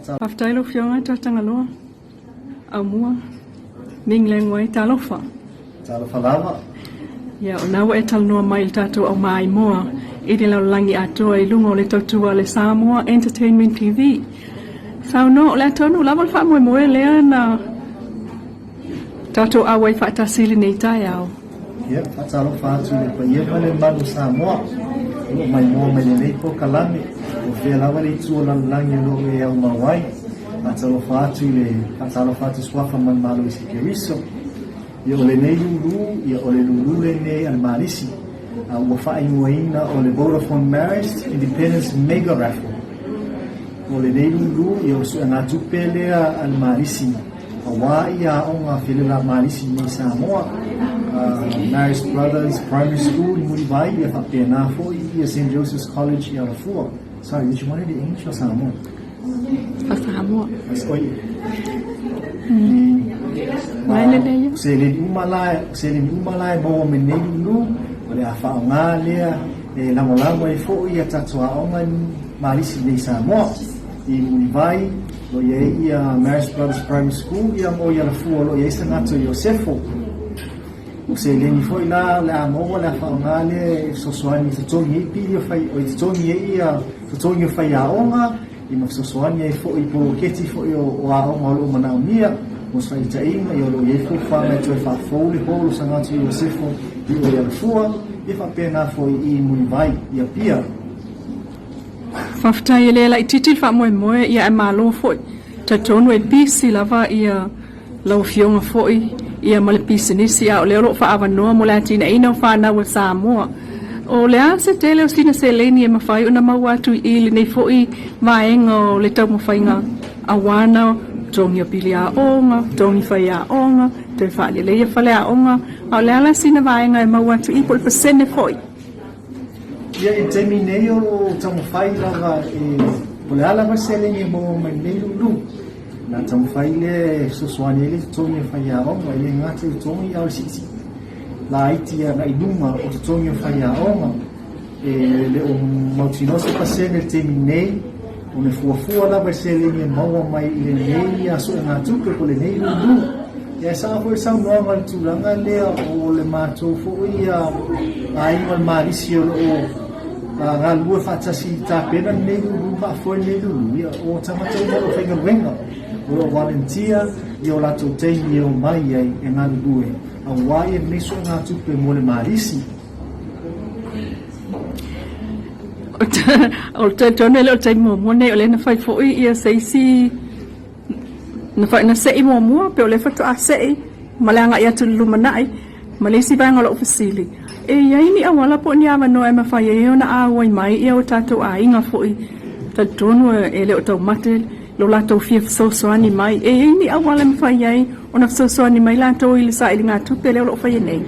Faafetai lau Afioga Tuatagaloa Aumua Ming Leng Wei talofa. Talofa lava. Ia, o lena ua e talanoa mai i le tatou aumaimoa i le lalolagi atoa i luga o le tautua a le Samoa Entertainment TV. Saunoa, o le a tonu lava le faamoemoe lea na tatou auai faatasi i lenei taeao. Ia, faatalofa atu i le paia ma le mamalu o Samoa o lo o maimoa mai lenei polokalame, o fea lava le itu o lalolagi o lo o e aumau ai. Faatalofa atu i le faatalofa atu i Suafa ma le Malo i Keriso. Ia, o lenei lulu, ia, o le lulu lenei a le Malisi, a ua faaigoaina o le Vodafone Marist Independence Mega Raffle. O lenei lulu, ia, o le suegatupe lea a le Malisi, Aua ia aoga felela Malisi nei i Samoa, Marist Brothers Primary School i Mulivai, ia faapena foi ia St. Joseph's College i Alafua. Sorry, did you want it in English or Samoan? Samoa. Oi. O seleni uma la, o seleni uma la e maua mai nei lulu, o le a faaaoga lea e lagolago ai foi ia tatou aoga i Malisi nei i Samoa. I Mulivai, o lo o i ai ia Marist Brothers Primary School, ia ma o i Alafua o lo o i ai Sagato Iosefo. O seleni foi la o le a maua le a faaaoga lea e fesoasoani i totogi ai pili o fai, o i totogi ai ia totogi o faiaoga, ia ma fesoasoani ai foi i poloketi foi o, o aoga o lo o manaomia. Mo se faitaitaiga, ia o lo o i ai fuafuaga e toe faafou le hall o Sagato Iosefo i o i Alafua, ia faapena foi i Mulivai i Apia. Faafetai e le laitiiti le faamoemoe ia ae malo foi. Talitonu e busy lava ia lau afioga foi ia ma le pisinisi a o lea o lo o faaavanoa mo le atinaeina o fanau a Samoa. O le a se tele o sina seleni e mafai ona maua atu i i lenei foi vaega o le taumafaiga aua na totogi o pili aoga, totogi faiaoga, toe faaleleia faleaoga, a o le a la sina vaega e maua atu i i po o le pasene foi? Ia, i le taimi nei o lo o taumafai lava e, po o le a lava le seleni e maua mai lenei lulu, o le a taumafai lea e fesoasoani ai le totogi o faiaoga, e le gata i totogi a o le siisii laiti agai luma o totogi o faiaoga. E le o mautinoa se pasene i le taimi nei, ona e fuafua lava i seleni e maua mai i lenei suegatupe po o lenei lulu. Ia e sao foi le saunoaga i le tulaga lea o le matou foi aiga o le Malisi o lo o galulue faatasi i tapena lenei lulu faafoe lenei lulu, ia o tagata uma o lo o faigaluega, o lo o volunteer i o latou taimi e omai ai e galulue aua ia lenei suegatupe mo le Malisi. O le talitonu e le o le taimi muamua lenei o lea na fai foi ia se isi na fai na sei muamua pe o lea faatoa sei ma le agai atu i le lumanai ma le isi vaega o lou fesili e i ai ni auala po o ni avanoa e mafai ai ona auai mai ia o tatou aiga foi talitonu e le o taumate lo latou fia fesoasoani mai e i ai ni auala e mafai ai ona fesoasoani mai latou i le sailigatupe lea o lo o faia nei.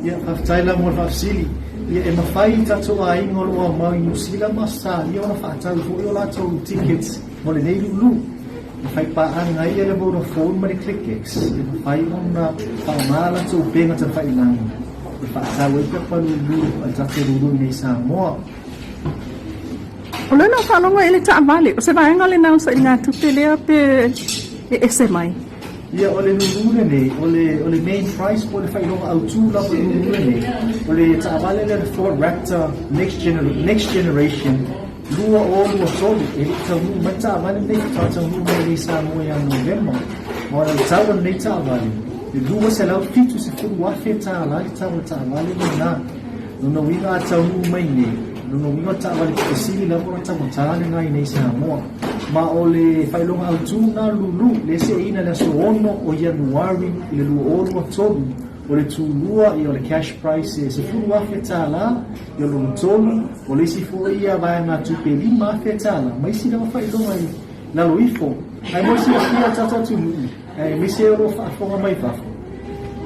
Ia, faafetai la mo le faafesili. Ia, e mafai i tatou aiga o lo o aumau i Niu Sila ma Ausetalia ona faatau foi o latou tickets mo lenei lulu. E fai paaga ai le Vodafone ma le ClickX, e mafai ona faaaoga a latou upega tafailagi e faatau ai pepa lulu a le tatou lulu i nei i Samoa. O lea na ou faalogo i le taavale, o se vaega lena o sailigatupe lea pe e ese mai? Ia, o le lulu lenei, o le, o le main price po o le faailoga autu lava o le lulu lenei, o le taavale lea le Ford Raptor Next, Gener Next Generation 2023. E le i taunuu mai le taavale lenei, faatoa taunuu mai nei i Samoa ia Novema. Ma o le tau o lenei taavale, e $270,000 le tau o le taavale lena. Lona uiga a taunuu mai nei, lona uiga o le taavale pito sili lava ona taugata lena i nei Samoa. Ma o le faailoga autu lena lulu, le seeina i le aso 6 o Ianuari i le 2023, o le tulua ia o le cash price e $10,000, ia o lona tolu, o le isi foi ia vaegatupe $5,000, ma isi lava faailoga i lalo ifo. Ae mo le silafia e le tatou atunuu, aemaise o lo o faafofoga mai fafo,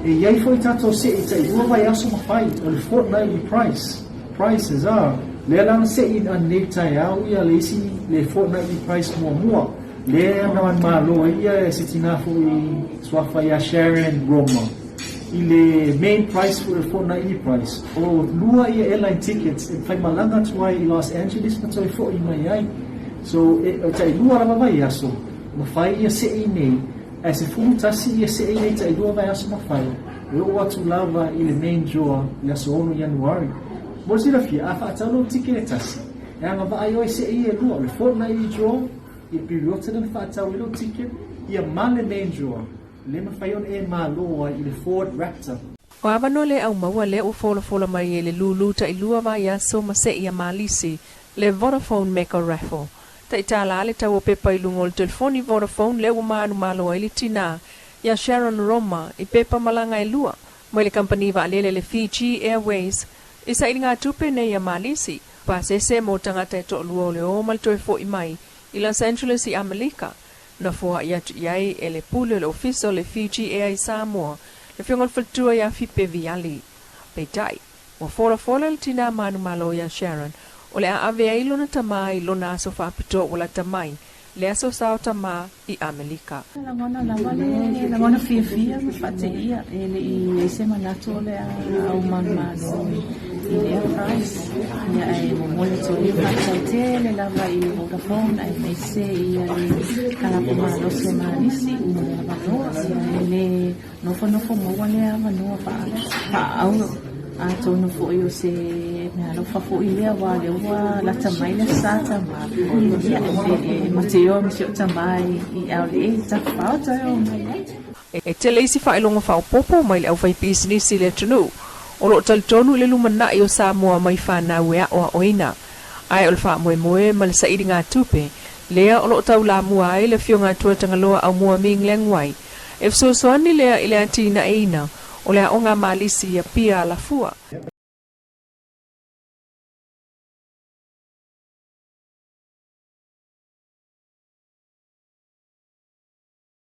e i ai foi tatou sei tailua vaiaso ma fai, o le fortnightly price, prices are, lea la na sei anei i le taeao ia le isi le fortnightly price muamua, lea na manumalo ai ia se tina foi suafa ia Sharon Roma i le main price foi o le fortnightly price, o lua ia airline tickets e faimalaga atu ai i Los Angeles ma toe foi mai ai. So e taʻilua lava vaiaso ma fai ia seʻe iinei, ae 11 ia seʻe iinei taʻilua vaiaso ma fai, e oo atu lava i le main draw i le aso 6 Ianuari. Mo le silafia, a faatau lou tike e tasi, e agavaa ai oe i seʻe ia e lua, o le fortnightly draw, i le piriota lea na faatau ai lou tike, ia ma le main draw, lea e mafai ona e malo ai i le Ford Raptor. O avanoa le aumaua lea ua folafola mai e le lūlū taʻilua vaiaso ma seʻi a Malisi, le Vodafone Mega Raffle. Taʻitālā le tau o pepa i luga o le telefoni Vodafone lea ua manumalo ai le tinā iā Sharon Roma i pepa malaga e lua mai le kamupani vaalele le Fiji Airways i sailiga tupe nei a Malisi, pasese mo tagata e toʻalua o le ō ma le toe foʻi mai i Los Angeles i ʻAmelika. Na foaʻi atu i ai e le pule o le ofisa o le Fiji Air i Samoa, le Afioga i le Faletua iā Fipe Viali. Peitai, ua folafola le tinā manumalo iā Sharon, o le a ave ai lona tamā i lona aso faapitoa ua lata mai, le aso sao tamā i ʻAmelika. Lagona lava le lagona fiafia ma le faateia e leʻi i ai se manatu o le a au manumalo i lea prize. Ia ae momoli atu ai le faafetai tele lava i le Vodafone aemaise ia le kalapu malosi a Malisi mo le avanoa. Ia e le nofonofo maua lea avanoa faaauuro. Atonu foi o se meaalofa foi lea aua o lea ua lata mai le sa tamā. Ia e mateoa ma si ou tamā i aoleʻe i Tafafao toe oo mai ai. E tele isi faailoga faaopoopo mai le aufaipisinisi i le atunuu o loo talitonu i le lumanaʻi o Samoa mai fanau e aʻoaʻoina. Ae o le faamoemoe ma le sailiga tupe lea o loo taulamua ai le Afioga ia Tuatagaloa Aumua Ming Leng Wai e fesoasoani lea i le atinaeina o le aoga Malisi i Apia Alafua.